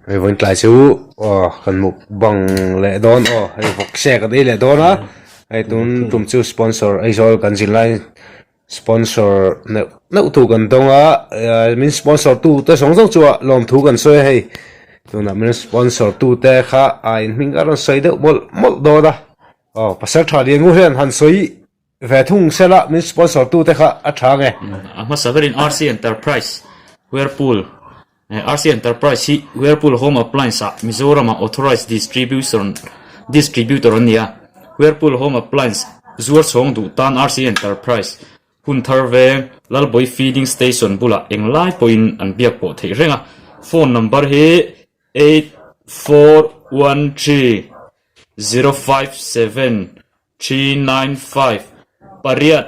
Hei vawiin tlai chu aw kan mukbang leh dawn aw hei vawkse kan ei leh dawn a hei tun tum chu sponsor Aizawl kan zin lai sponsor neuh neuh tu kan dawng a min sponsor tu te zawng zawng chu ah lawmthu kan sawi a hei tunah min sponsor tu te kha a inhming a rawn sawi deuh mawlh mawlh dawn a aw pasal tha lian ngu hian han sawi Ve thung sela min sponsor tu te kha a tha nge. A hmasa berin RC Enterprise Whirlpool RC Enterprise hi Whirlpool Home Appliance ah Mizoram ah Authorized Distribution Distributor an ni a. Whirlpool Home Appliance zuar chhawng duh tan RC Enterprise hun thar veng Lalbawi Feeding Station bulah englai pawhin an biak pawh theih reng a. Phone number hi 8413 057 395 pariat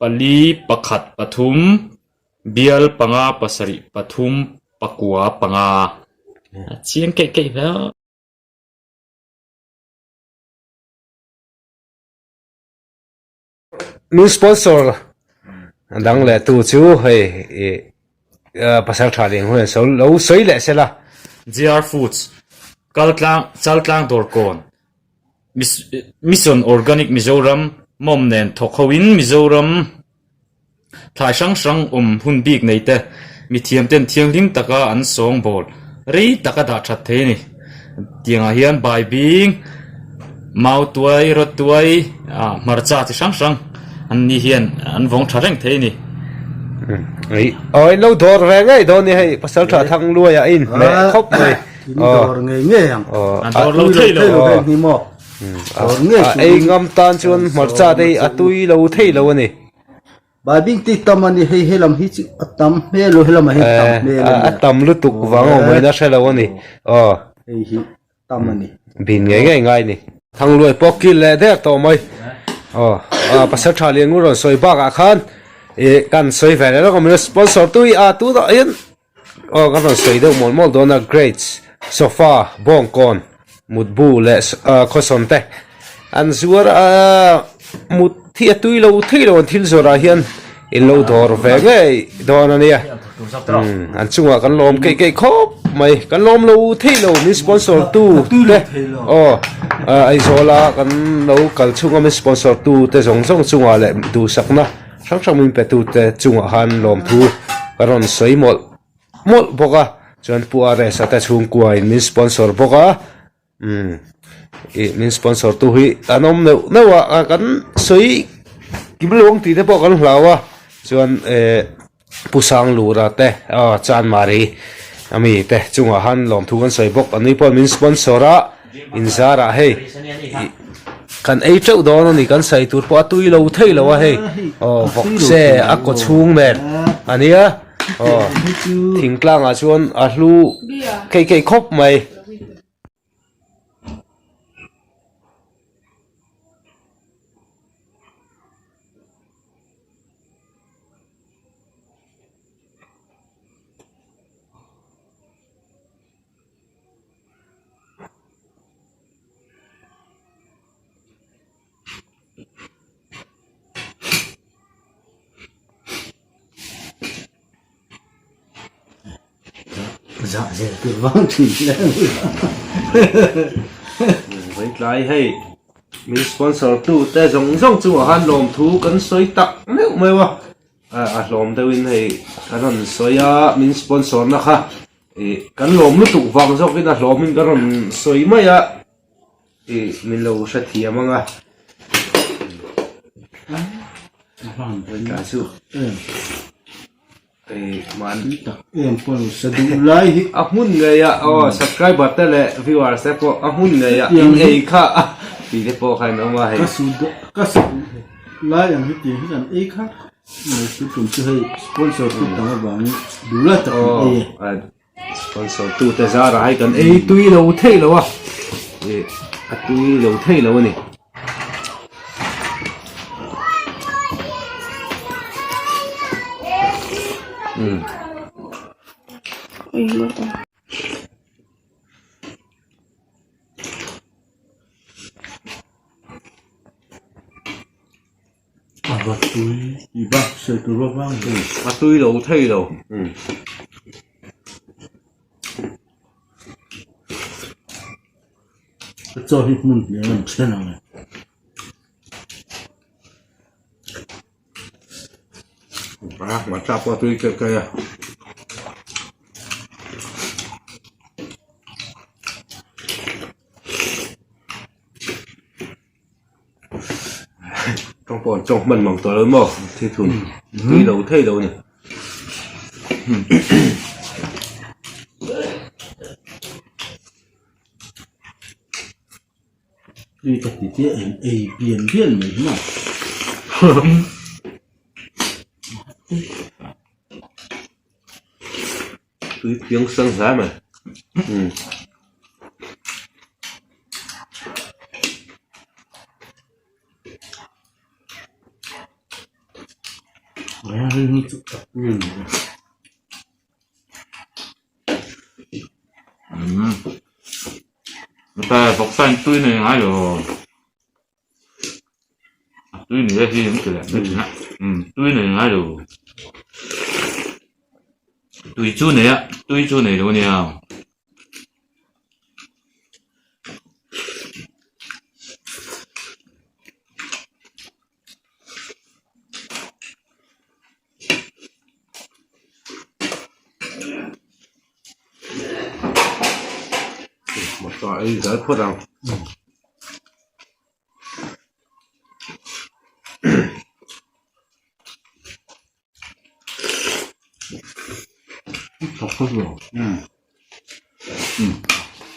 pali pakhat pathum bial panga pasarih pathum pakua panga a chiang keih keih hle. Min sponsor dang leh tu chu hei ih pasal tha ding hun so lo sawi leh sela. GR Foods kaltlang chaltlang dawrkawn Mission Organic Mizoram mawm nen thawk ho in Mizoram thlai hrang hrang awm hun bik nei te mithiam ten thianghlim taka an sawngbawl rei taka dah that thei a ni. Tiangah hian baibing, mautuai, rawtuai, ah hmarcha chi hrang hrang an ni hian an vawng tha reng thei a ni. Aw in lo dawr ve ngei dawn ni hei pasal tha thang luai ah a inhmeh khawp mai. In dawr ngei ngei ang. An dawr lo thei lo. Lo ni maw. Dawr ngei A ei ngam tan chuan hmarcha te hi a tui lo thei lo a ni. Baibing ti tam a ni hei helam hi chu a tam hmel lo helamah hian tam hmel a ni. A tam lutuk vang awm mai na hre lo a ni. Aw. Hei hi tam a ni. Bin ngei ngei ngai ni. Thangluai pawh kil leh der tawh mai. Aw pasal tha lian ngur rawn sawi bakah khan ih kan sawi ve leh lawk a sponsor tu hi a tunah hian Aw ka rawn sawi deuh mawl mawl dawn a grades sofa bawngkawn mutbu leh khawsawn te an zuar a mut hi a tui lo thei lo an thil zawrh ah hian in lo dawr ve ngei dawn a nia an chungah kan lawm keih keih khawp mai kan lawm lo thei lo min sponsor tu te aw Aizawl a kan lo kal chhung a min sponsor tu te zawng zawng chungah leh duhsakna. Hrang hrang min pe tute chungah khan lawmthu ka rawn sawi mawlh mawlh bawk a, chuan Pu RS a te chhungkua in min sponsor bawk a, umm ih min sponsor tu hi an awm neuh neuh a, kan sawi kim lo ang tih te pawh kan hlau a, chuan eh Pu Sanglura te aw Chanmari ami te chungah khan lawmthu kan sawi bawk, an ni pawh min sponsor a. Inzarah hei ih kan ei teuh dawn a ni kan sawi tur pawh a tui lo thei lo a hei aw vawk se a kaw chhung nen a nia aw thingtlangah chuan a hlu keih keih khawp mai. Zah zel tur vang thin hle Vawi tlai hei min sponsor tu te zawng zawng chungah khan lawmthu kan sawi tak meuh meuh a a hlawm deuhin hei kan rawn sawi a min sponsor na kha Ih kan lawm lutuk vang zawkin a hlawmin ka rawn sawi mai a, ih min lo hrethiam ang a. Tlai chu ih man a hmun ngei a aw subscriber te leh viewers te pawh a hmun ngei a in ei kha tih te pawh kha in awm a hei. Ka su lai ang hi tiang hi kan ei kha. Sponsor tu te zarah hei kan ei tui lo thei lo a ih a tui lo thei lo a ni. A va tui tih bak sawi tur bawk vang a tui lo thei lo. Chaw hi hmun hnih an then ang e. A hmarcha pawh a tui keuh keuh a. Tawng pawh an tawng hman mang tawh lo maw thil thun tui lo thei lo a ni. Tui ka ti te em ei bian bian mai hi maw. Tui piang sang hle mai. Umm. Vawksa in tui nei ngai lo. A tui nei a hi an ti leh mai thin a umm tui nei ngai lo tui chu nei a tui chu nei lo a nia. Hmarcha ei zel phawt ang.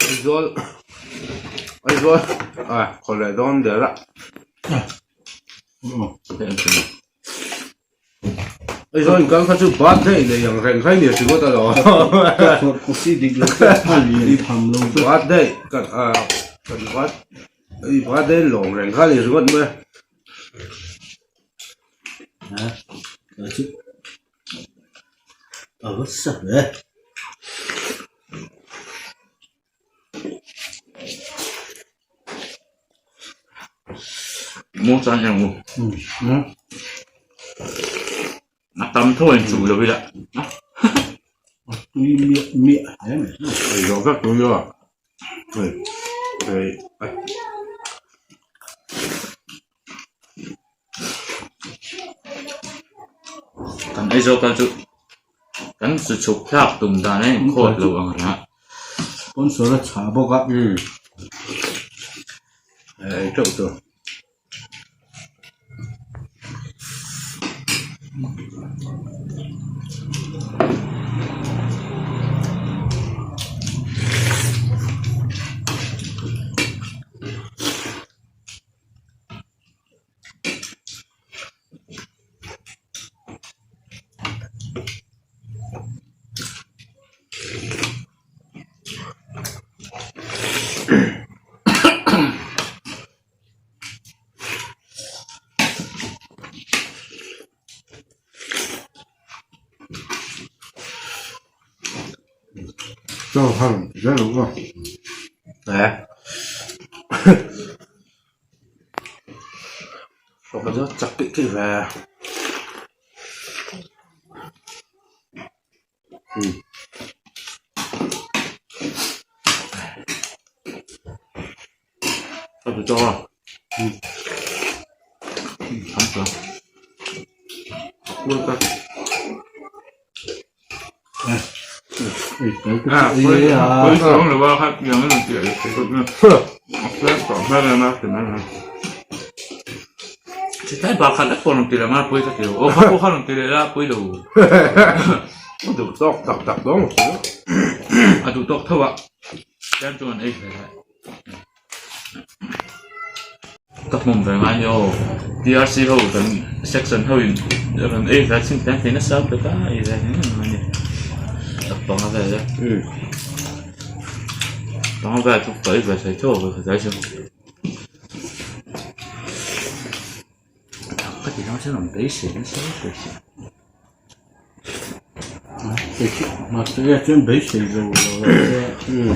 Aizawl Aizawl a khaw leh dawn der a. Aizawl inkal kha chu birthday nei ang reng kha i ni ringawt alawm. Birthday kan kan birthday lawm reng kha a ni ringawt mai a. Maw chuan eng u a tam tho in chu lo ila a tui miah miah hle mai ei zawh vek tur nia hei hei kan ei zawk kal chu Kan su chhuk thlak tum dan a inkhawt lo ang reng a. Sponsor a chhah bawk a. Umm. Ei teuh tur. Chaw hang zel ang aw. Eh. Hrawk a zawt chak tih tih ve. Umm. Ka ti tawk a. Umm. Tham ta. Kual ta. Duh tawk tak tak dawn a duh tawk tho a tlem chuan ei ve lai Ka hmawm ve ngai nia aw TRC ho kan section ho in rawn ei ve chin tlem thei nasa pek a ei ve eng eng mai a ni tak panga vel e panga vel chu ka ei ve thei tho a ka zai chu ka ti dang chuan rawn beisei nasa lutuk a. Mahse chuan beisei zo lo a.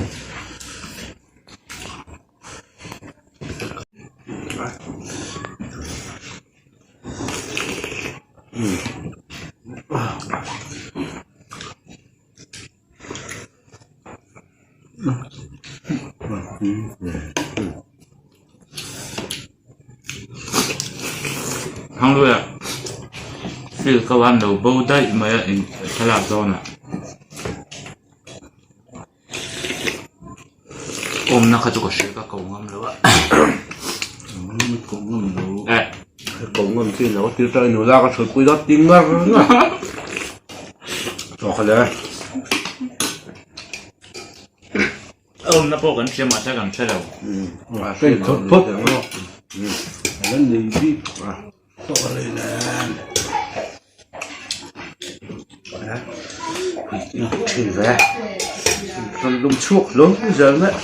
Thangluaia field kho an lo bo daih mai a in thlalak dawnah. Awmna kha chu ka hria ka ko ngam lo a. Ko ngam lo. Eh. Ko ngam chi lo tir tawh nula ka thut pui dawt ti ngar ngar. Chaw kha le. Awmna pawh kan hria mahse kan hre lo. Hei phawt phawt. Ala nei bik tawh rei nen. Thin ve. Rawn lum chhuak hlawm zel mai.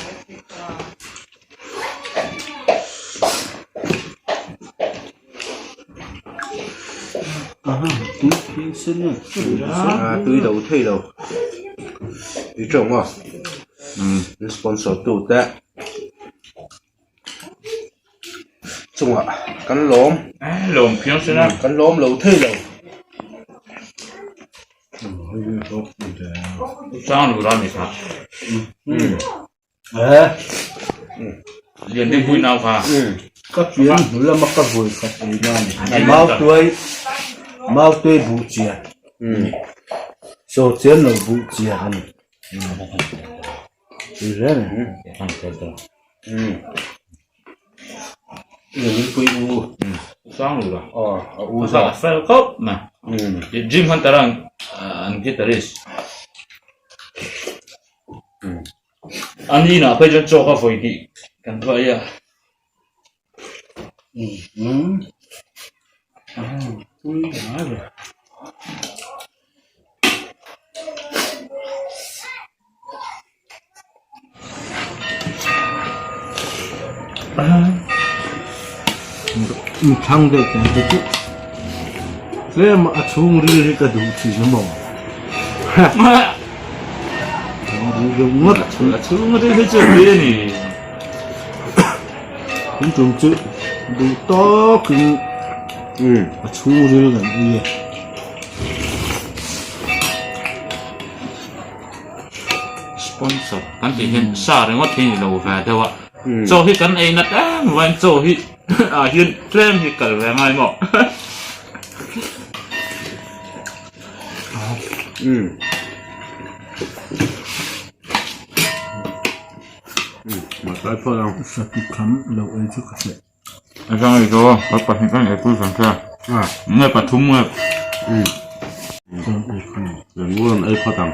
Aha tui tui sen a tui lo thei lo i tawng a sponsor tu te chungah kan lawm lawm phiang sen a kan lawm lo thei lo. Chang lu ra mi kha. Lian deuh pui nau kha. Ka pian hnu lama ka vawi khat ei na a ni. Mau tuai mau tuai buh chian. Chaw chian lo buh chian a ni. Tui hle a ni. Lian pui u. Sang lu la. Aw a u za. Fel khawp mai. Jim Hunter an guitarist. An inah phei chuan chaw ka vawi tih kan va ei a. Thlang deuh kan ti chu tlem a chhung ril hi ka duh thin a maw chhung ril deuh ngawt a chhung ril hi chu a tui a ni tun tum chu duh tawkin a chhung ril kan ei a. Sponsor kan tih hian sa ringawt hi ni lo ve deuh a chaw hi kan ei nat em vain chaw hi ah hian tlem hi kal ve ngai maw. A hrang ei zo a, ka pahnih kan eipui vang che a, nge pathum nge. Ngur an ei phawt ang.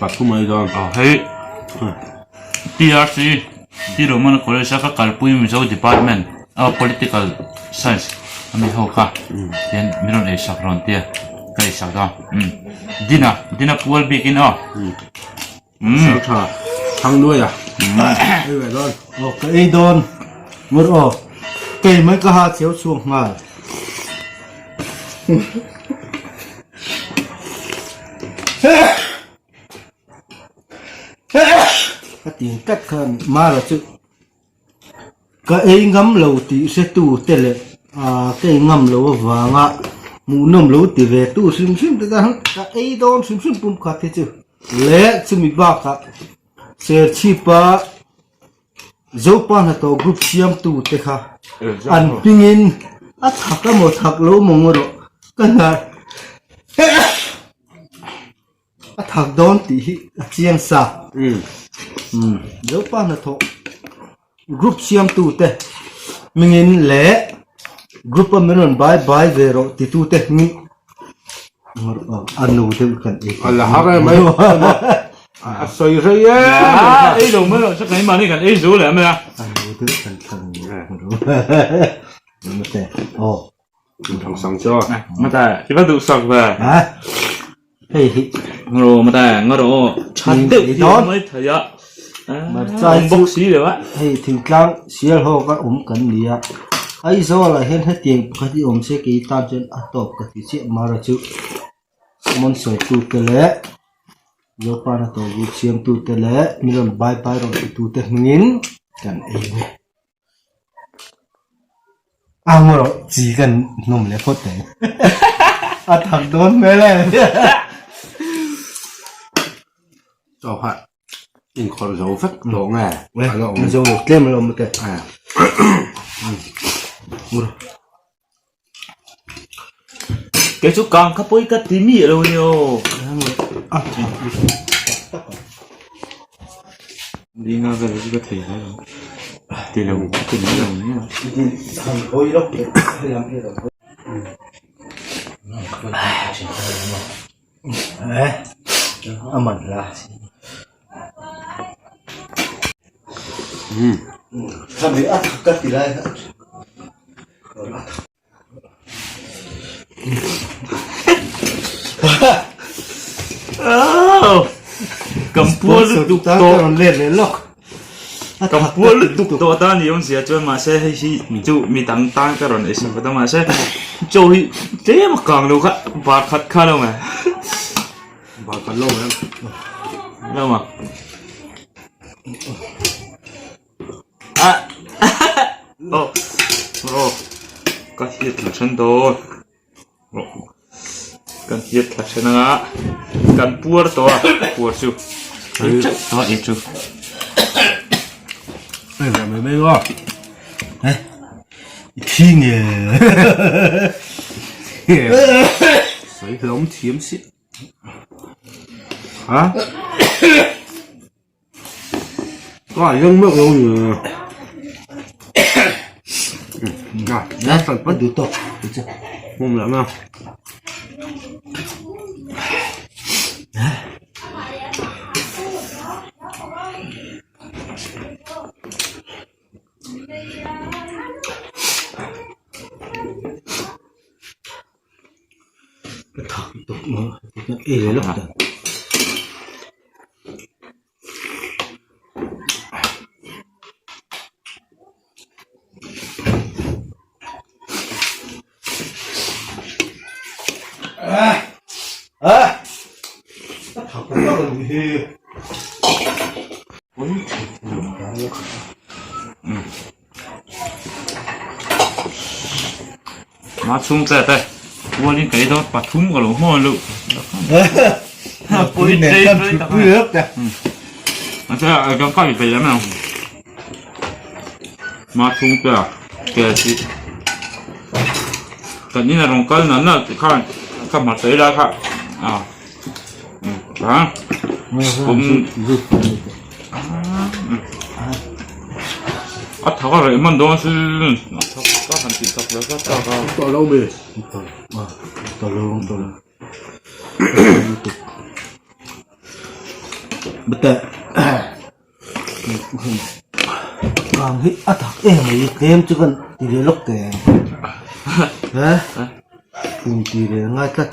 Pathum ei dawn. Aw hei TRC T Romana College a ka kalpui Mizo Department of Political Science a mi ho kha hian min rawn ei sak rawn tia ka ei sak dawn. Dina Dina pual bikin aw. Sal tha thang nuai a ei ve dawn. Aw ka ei dawn ngur aw kei mai ka ha cheu chhuak nghal. Ka tin tlat khan mara chu Ka ei ngam lo tih hretu te leh aaa ka ei ngam lo avanga hmuhnawm lo ti ve tu hrim hrim te tan ka ei dawn hrim hrim pum khat hi chu leh chumi bakah Serchhipa Zopa hnathawh group siamtu te kha an hmingin a thak emaw thak lo maw erawh ka hnar A thak dawn tih hi a chiang sa. Umm Zopa hnathawh group siamtu te hmingin leh group a min rawn bai bai ve rawh titu te hming a nu deuh kan ei A la har em mai a sawi rei em a ei lo mai lo chu keimahni kan ei zo leh mai a. A nu deuh kan thlang mate aw. Thang sang cho. Mate i va duh sak ve. Hei hi. Ngaro mate ngaro that deuh hi awm mai thei a. Awm bawk si lo a. Hei thingtlang sial ho ka awm kan ni a. Aizawl ah hian hetiang pakhat hi awm se kei tan chuan a tawp ka ti chiah mara chu. Sponsor tute leh Zopana tawlbu siamtute leh min rawn bai bai rawn titute hmingin kan ei a ni. A ngaw chi kan hnawm leh phawt mai a thak dawn hmel e chaw kha inkhawrh zo vek tawh nge zo lo tlem alawm mate. Kei chu kang kha pawi ka ti mi lo ni aw. Dinga vel chu ka thei hle lo. Ti lo ti mai lo ni a. A man hla. Khami a thak ka ti lai kha. Kan puar lutuk tawh. Rawn let leh lawk. Kan puar lutuk tawh ta ni awmzia chuan mahse hei hi chu mi dang tan ka rawn eisak ta mahse chaw hi tlem a kang lo kha bar khat kha lo mai. Bar khat lo mai. Lo ma. Oh oh ka hiat thla then dawn kan hiat thla then anga kan puar tawh a puar chu tawh ei chu Hei ve mai mai nga eh i thi nge sawi hlawm thiam si ha Ka leng meuh lo ni. Na, na sal pat du tawk chu. Hum la na. Ka thak tawk maw ei leh lawk dan. Ma chhung te te kualin ka ei dawn pathum ka lo hmawn luh pui nen kan thut pui lek te a kan kai ve em ang ma chhung te ke chi kan in a rawn kal na na ti khan ka hma sawi lai kha a a kum A thak a reh hman dawn sin a thak ka han tih tak leh zat tak a. Tawh lo mi. Tawh lo tawh lo. Bata kang hi a thak em mai tlem chu kan ti ve lawk teh ang. He pum ti ve ngai tlat.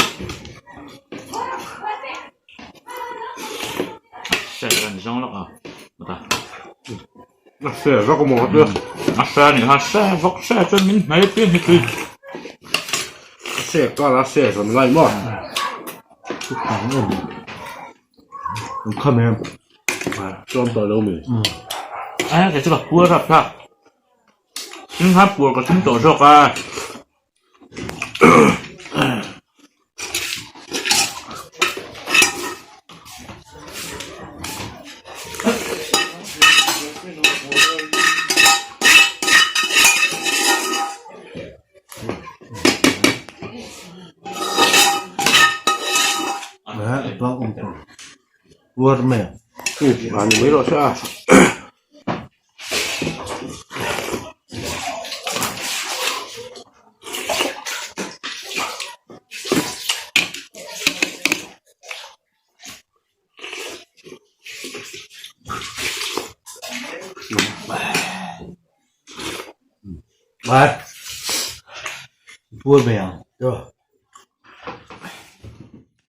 Se a ni zawng lawk a bata. A se vak maw te. A se a ni kha se vak se chuan min hmei piang hi tui. A se kar a se zawn ngai maw. Chutang em an kham em. Chuan tawh lo mi. A kei chu ka puar rap thlak. Tin kha puar ka tum tawh zawk a. Uar mai ang. Ani mai rawh se a. Vai. Puar mai ang.